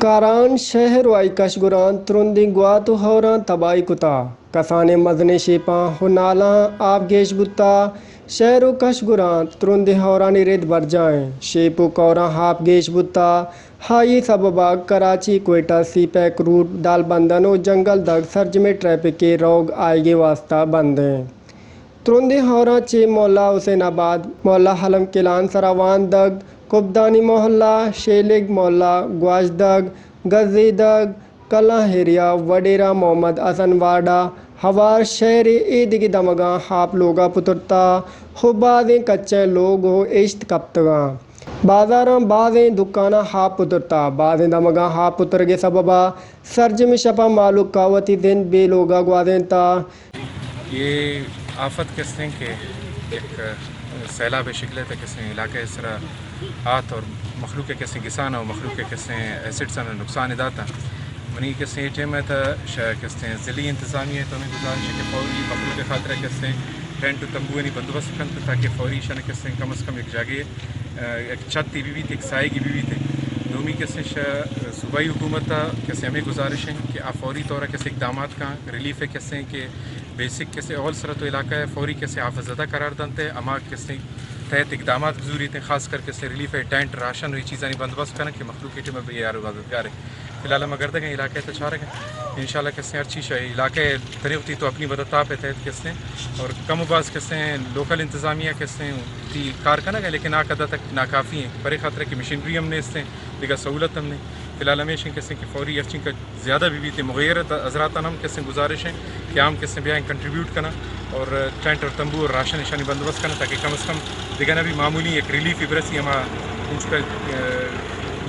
کاران شہر ءُ آئی کشگراں ترندیں گوات ءُ ہوراں تباہی کتا۔ کسانیں مزنیں شیپاں ءُ نالاں آپ گیش بوتا۔ شہر ءُ کشگراں ترندیں ہورانی رد برجاہ ایں۔ شیپ ءُ کوراں آپ گیش بوتا۔ آئی سبب ءَ کراچی کوئٹہ سی پیک روٹ دالبندن ءُ جنگل دگ سرجمیں ٹریفک ءِ روگ آئیگ ءِ واستہ بند ایں۔ ترندیں ہوراں چہ مولا حسین آباد، مولا حلم کلان سرا واندگ، کبدانی محلہ، شیلگ محلہ، گواشدگ، گزیدگ، کلاں ایریا، وڈیرہ محمد حسن وارڈا، ہوار شہر ءِ اے دگہ دمگاں آپ لوگا پترتا ءُ بازیں کچیں لوگ ءُ اشت کپتگاں۔ بازاراں بازیں دکاناں آپ پترتا، بازیں دمگاں آپ پترگ ءِ سببا سرجمیں شپاں مہلوکا وتی زند بے لوگا گوازینتا۔ یہ آفت کسیں کہ یک سیلاب شکل ءَ کسیں علاقہ ءِ سرا آت اور مخلوق ءِ کسیں گسان ءُ مخلوق ءِ کسیں ایسٹس ءَ نقصان داتا۔ منی کسیں ٹیم ءَ تھا شا-، کسیں ضلعی انتظامیہ ءَ تو ہمیں گزارش ہے کہ فوری مخلوق ءِ خاطر کسیں ٹینٹ ءُ تمبوانی بندوبست کنت تاکہ فوری شان کسیں کم از کم یک جاگے، آ، یک چھت بھی بیت، یک سائے بھی بیت۔ دومی کسیں شا-، صوبائی حکومت ءَ کسیں ہمیں گزارش ہیں کہ آ فوری طور کسیں اقدامات کا ریلیف ءِ کسیں کہ بیسک کسے اول سرا تو علاقہ ءَ فوری کسے آفت زدہ قرار دنت ءُ ہما کسے تحت اقدامات بزوریت، خاص کر کسے ریلیف ءِ ٹینٹ، راشن ءُ اے چیزانی بندوبست کنن کہ مخلوق ءِ ٹیم ءَ بے یار ءُ مددگار ایں۔ فی الحال ہم گردگ ءَ علاقہ ءَ تو چارگ ءَ۔ انشاءاللہ کسے ہر چیز ءَ علاقہ ءَ تنے وتی تو اپنی مدد آپ ءِ تحت کسے اور کم و باز کسے لوکل انتظامیہ کسے وتی کار کنگ ءَ، لیکن آ قدر تک ناکافی ایں، پرے خاطر کہ مشینری ہم نیست ایں، دگہ سہولت ہم نہیں۔ فی الحال ہمیش ایں کسے کہ فوری ہر چیز کا زیادہ بہ بیت، مغیر حضراتاں ہم کسیں گزارش ایں کہ عام کسیں بیایں کنٹریبیوٹ کناں اور ٹینٹ اور تمبو اور راشن اشانی بندوبست کناں تاکہ کم از کم دگہ نہ بھی معمولی یک ریلیف برسی ہما انچکا، آ،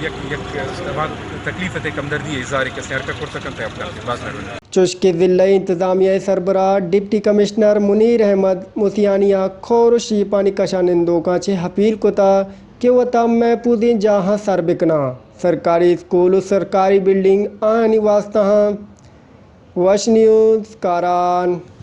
یک، یک ہما تکلیف تے کمدردی اظہار کسیں ہر کا کرتا کنتے آپ کرتے باز مہربانی۔ چوش کہ ضلعی انتظامیہ ءِ سربراہ ڈپٹی کمشنر منیر احمد موسیانی ءَ کور ءُ شیپانی کشا نندوکاں چہ اپیل کتا کہ وتا محفوظیں جاہاں سر بکناں۔ سرکاری اسکول ءُ سرکاری بلڈنگ آہانی واستہ ہاں۔ وش نیوز، کاران۔